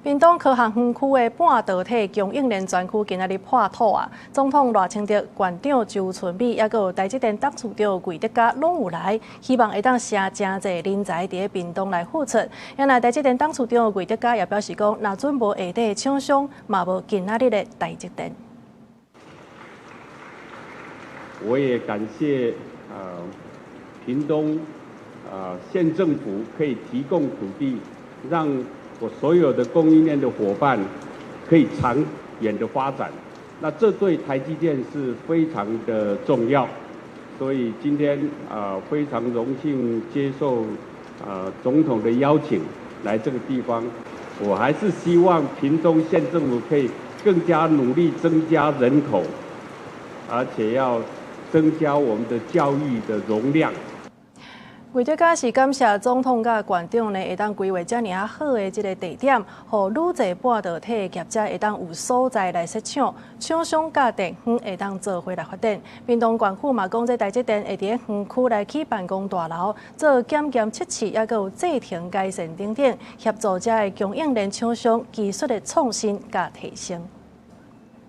屏東科學園區的半導體供應鏈專區今仔日破土啊！總統賴清德、縣長周春米，抑閣有台積電董事長魏哲家攏有來，希望會當吸誠濟人才佇咧屏東來付出。另外，台積電董事長魏哲家也表示講，若準無下底廠商，嘛無今仔日的台積電。我也感謝屏東縣政府可以提供土地，讓我所有的供應鏈的夥伴可以長遠的發展，那這對台積電是非常的重要，所以今天非常榮幸接受總統的邀請來這個地方，我還是希望屏東縣政府可以更加努力增加人口，而且要增加我們的教育的容量。魏哲家是感謝總統佮縣長呢，會當規劃遮爾仔好的這个地點，予愈濟半導體業者會當有所在來設廠，廠商佮地方會當做伙來發展。屏東縣府嘛講，這台積電會佇咧園區來起辦公大樓，做檢驗測試，抑閣有製程改善等等，協助遮的供應鏈廠商技術的創新佮提升。